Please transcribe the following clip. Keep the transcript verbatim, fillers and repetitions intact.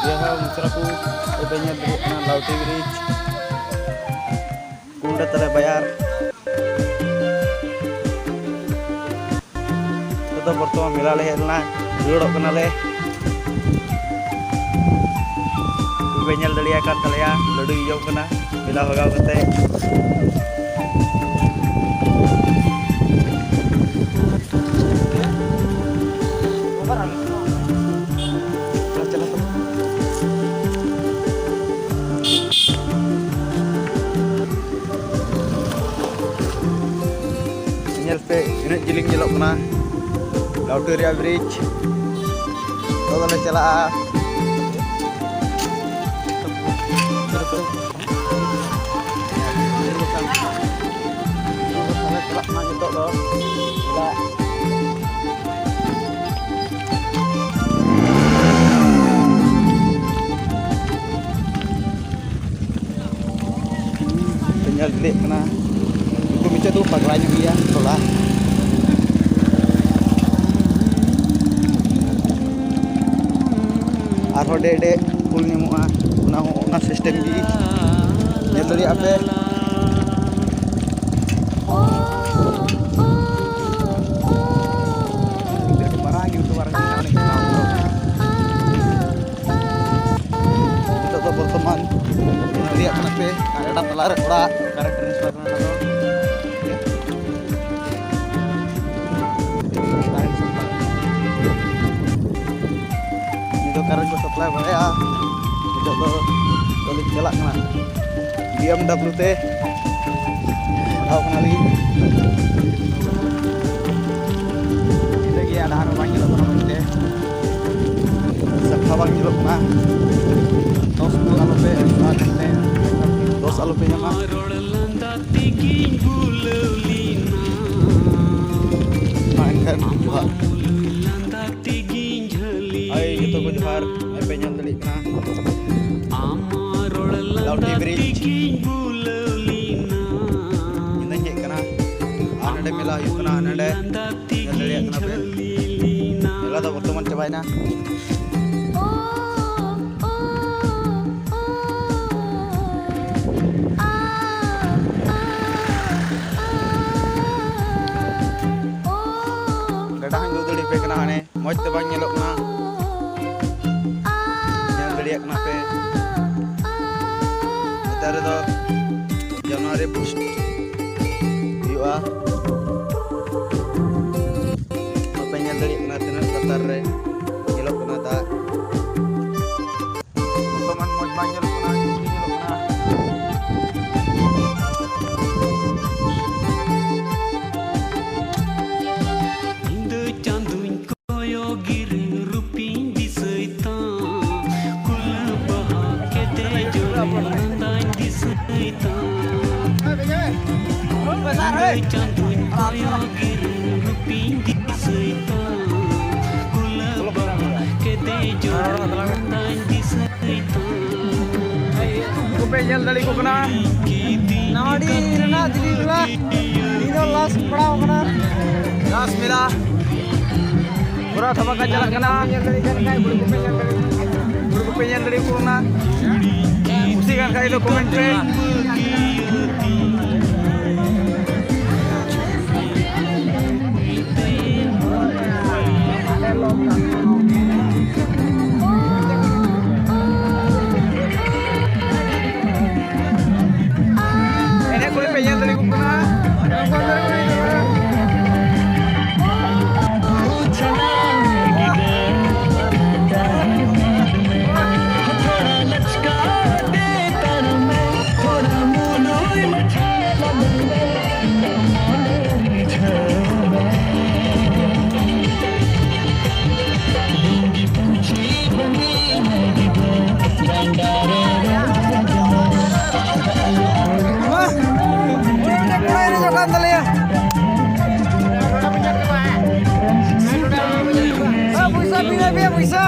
ᱡᱟᱦᱟᱸ ᱢᱤᱥᱨᱟ ᱠᱚ ᱟᱯᱮ ᱧᱮᱞ ᱫᱟᱲᱮᱭᱟᱜ ᱠᱟᱱᱟ, ᱞᱟᱣᱴᱤ ᱵᱨᱤᱡᱽ, ᱠᱩᱱᱰᱟ ᱛᱟᱞᱟ ᱵᱟᱡᱟᱨ᱾ ᱱᱤᱛᱚᱜ ᱫᱚ ᱵᱚᱨᱛᱚᱢᱟᱱ ᱢᱮᱞᱟ ᱞᱮ ᱦᱮᱡ ᱞᱮᱱᱟ, ᱨᱩᱣᱟᱹᱲᱚᱜ ᱠᱟᱱᱟᱞᱮ᱾ ᱯᱮ ᱧᱮᱞ ᱫᱟᱲᱮᱭᱟᱜ ᱠᱟᱱ ᱛᱟᱞᱮᱭᱟ, ᱞᱟᱹᱰᱩ ᱡᱚᱢ ᱠᱟᱱᱟ ᱢᱮᱞᱟ ᱵᱷᱟᱜᱟᱣ ᱠᱟᱛᱮ᱾ ᱧᱮᱞ ᱯᱮ, ᱛᱤᱱᱟᱹᱜ ᱡᱤᱞᱤᱧ ᱧᱮᱞᱚᱜ ᱠᱟᱱᱟ ᱞᱟᱣᱴᱤ ᱨᱮᱭᱟᱜ ᱵᱨᱤᱡᱽ᱾ ᱱᱤᱛᱚᱜ ᱫᱚᱞᱮ ᱪᱟᱞᱟᱜᱼᱟ᱾ ᱛᱟᱦᱞᱮ ᱪᱟᱞᱟᱜ ᱠᱟᱱᱟ ᱱᱤᱛᱚᱜ ᱫᱚ᱾ ᱯᱮ ᱧᱮᱞ ᱫᱟᱲᱮᱭᱟᱜ ᱠᱟᱱᱟ, ᱩᱱᱠᱩ ᱢᱤᱫᱴᱮᱡ ᱫᱚ ᱯᱟᱜᱽᱞᱟ ᱧᱚᱜ ᱜᱮᱭᱟ ᱛᱷᱚᱲᱟ᱾ ᱟᱨᱦᱚᱸ ᱰᱮ ᱰᱮ ᱯᱷᱩᱞ ᱧᱟᱢᱚᱜᱼᱟ, ᱚᱱᱟ ᱦᱚᱸ ᱚᱱᱟ ᱥᱤᱥᱴᱮᱢ ᱜᱮ ᱧᱮᱞ ᱫᱟᱲᱮᱭᱟᱜᱼᱟ ᱯᱮ᱾ ᱢᱟᱨᱟᱝ ᱤᱭᱩᱴᱩᱵᱟᱨ ᱠᱟᱱᱟ ᱩᱱᱤ ᱠᱟᱱᱟ᱾ ᱱᱤᱛᱚᱜ ᱫᱚ ᱵᱚᱨᱛᱚᱢᱟᱱ ᱧᱮᱞ ᱫᱟᱲᱮᱭᱟᱜ ᱠᱟᱱᱟ ᱯᱮ, ᱜᱟᱰᱟ ᱛᱟᱞᱟᱨᱮ ᱚᱲᱟᱜ, ᱚᱠᱟᱨᱮ transfer ᱠᱟᱱᱟ ᱚᱱᱟ ᱫᱚ᱾ ᱱᱤᱛᱚᱜ current ᱠᱚ supply ᱵᱟᱲᱟᱭᱟ᱾ ᱱᱤᱛᱚᱜ ᱫᱚ ᱛᱚᱞᱤᱧ ᱪᱟᱞᱟᱜ ᱠᱟᱱᱟ B M W ᱛᱮ᱾ ᱪᱟᱞᱟᱣ ᱠᱟᱱᱟᱞᱤᱧ᱾ ᱧᱤᱫᱟᱹ ᱜᱮᱭᱟ, ᱰᱟᱦᱟᱨ ᱦᱚᱸ ᱵᱟᱝ ᱧᱮᱞᱚᱜ ᱠᱟᱱᱟ ᱢᱚᱡᱽ ᱛᱮ᱾ ᱥᱟᱯᱷᱟ ᱵᱟᱝ ᱧᱮᱞᱚᱜ ᱠᱟᱱᱟ᱾ ᱫᱚᱥ ᱠᱚ ᱟᱞᱚᱯᱮ, ᱫᱚᱥ ᱟᱞᱚᱯᱮ ᱧᱟᱢᱟ᱾ ᱢᱟ ᱮᱱᱠᱷᱟᱱ ᱡᱚᱦᱟᱨ᱾ ᱦᱳᱭ, ᱡᱚᱛᱚ ᱠᱚ ᱡᱚᱦᱟᱨ᱾ ᱱᱚᱜᱼᱚᱭ ᱯᱮ ᱧᱮᱞ ᱫᱟᱲᱮᱭᱟᱜ ᱠᱟᱱᱟ ᱞᱟᱣᱴᱤ ᱵᱨᱤᱡᱽ᱾ ᱧᱤᱫᱟᱹᱧ ᱦᱮᱡ ᱠᱟᱱᱟ ᱟᱨ ᱱᱚᱰᱮ ᱢᱮᱞᱟ ᱦᱩᱭᱩᱜ ᱠᱟᱱᱟ᱾ ᱱᱚᱰᱮ ᱧᱮᱞ ᱫᱟᱲᱮᱭᱟᱜ ᱠᱟᱱᱟ ᱯᱮ, ᱢᱮᱞᱟ ᱫᱚ ᱵᱚᱨᱛᱚᱢᱟᱱ ᱪᱟᱵᱟᱭᱮᱱᱟ᱾ ᱮᱴᱟᱜ ᱦᱚᱸᱧ ᱩᱫᱩᱜ ᱫᱟᱲᱮᱭᱟᱯᱮ ᱠᱟᱱᱟ, ᱦᱟᱱᱮ ᱢᱚᱡᱽ ᱛᱮ ᱵᱟᱝ ᱧᱮᱞᱚᱜ ᱠᱟᱱᱟ, ᱧᱮᱞ ᱫᱟᱲᱮᱭᱟᱜ ᱠᱟᱱᱟ ᱯᱮ᱾ ᱱᱮᱛᱟᱨ ᱨᱮᱫᱚ ᱡᱟᱱᱩᱣᱟᱨᱤ ᱯᱩᱥ ᱦᱩᱭᱩᱜᱼᱟ᱾ ᱵᱟᱯᱮ ᱧᱮᱞ ᱫᱟᱲᱮᱭᱟᱜ ᱠᱟᱱᱟ ᱛᱤᱱᱟᱹᱜ ᱞᱟᱛᱟᱨ ᱨᱮ ᱧᱮᱞᱚᱜ ᱠᱟᱱᱟ ᱫᱟᱜ᱾ ᱵᱚᱨᱛᱚᱢᱟᱱ ᱢᱚᱡᱽ ᱵᱟᱝ ᱧᱮᱞᱚᱜ ᱠᱟᱱᱟ, ᱧᱩᱛ ᱜᱮ ᱧᱮᱞᱚᱜ ᱠᱟᱱᱟ᱾ ᱧᱤᱫᱟᱹ ᱪᱟᱸᱫᱚᱧ ᱠᱚᱭᱚᱜᱤᱨ ᱨᱩᱯᱤᱧ ᱫᱤᱥᱟᱹᱭ ᱛᱟᱢ, ᱠᱩᱞᱟᱹ ᱵᱟᱦᱟ ᱠᱮᱫᱮ ᱡᱚᱨᱮ ᱱᱟᱸᱫᱟᱧ ᱫᱤᱥᱟᱹᱭ ᱛᱟᱢ᱾ ᱧᱤᱫᱟᱹ ᱪᱟᱸᱫᱚᱧ ᱠᱚᱭᱚᱜᱤᱨ ᱨᱩᱯᱤᱧ ᱫᱤᱥᱟᱹᱭ ᱛᱟᱢ, ᱠᱩᱞᱟᱹ ᱵᱟᱦᱟ ᱠᱮᱫᱮ ᱡᱚᱨᱮ ᱱᱟᱸᱫᱟᱧ ᱫᱤᱥᱟᱹᱭ ᱛᱟᱢ᱾ ᱠᱚᱯᱮ ᱧᱮᱞ ᱫᱟᱲᱮ ᱠᱚ ᱠᱟᱱᱟ᱾ ᱱᱟᱣᱟᱰᱤ ᱨᱮᱱᱟᱜ ᱫᱤᱞᱤ ᱢᱮᱞᱟ, ᱱᱤᱭᱟᱹ ᱫᱚ ᱞᱟᱥᱴ ᱯᱟᱲᱟᱣ ᱠᱟᱱᱟ᱾ ᱞᱟᱥᱴ ᱢᱮᱞᱟ᱾ ᱯᱩᱨᱟ ᱫᱷᱟᱢᱟᱠᱟ ᱪᱟᱞᱟᱜ ᱠᱟᱱᱟ᱾ ᱧᱮᱞ ᱫᱟᱲᱮ ᱠᱟᱱ ᱠᱷᱟᱡ, ᱵᱩᱲ ᱠᱚᱯᱮ ᱧᱮᱞ ᱫᱟᱲᱮ ᱠᱚ ᱠᱟᱱᱟ᱾ ᱵᱩᱲ ᱠᱚᱯᱮ ᱧᱮᱞ ᱫᱟᱲᱮ ᱠᱚ ᱠᱟᱱᱟ᱾ ᱠᱩᱥᱤ ᱠᱟᱱ ᱠᱷᱟᱡ ᱫᱚ ᱠᱚᱢᱮᱱᱴ ᱯᱮ᱾ ᱮᱱᱮᱡ ᱠᱚᱨᱮ ᱯᱮ ᱧᱮᱞ ᱫᱟᱲᱮ ᱠᱚ ᱠᱟᱱᱟ᱾ ᱢᱟ, ᱚᱱᱮ ᱢᱤᱫᱴᱮᱱ ᱠᱚᱲᱟ ᱮᱱᱮᱡᱚᱜ ᱠᱟᱱ ᱛᱟᱞᱮᱭᱟ᱾ ᱮ, ᱯᱚᱭᱥᱟ ᱵᱤᱱᱟᱹ ᱯᱮᱭᱟ ᱯᱚᱭᱥᱟ᱾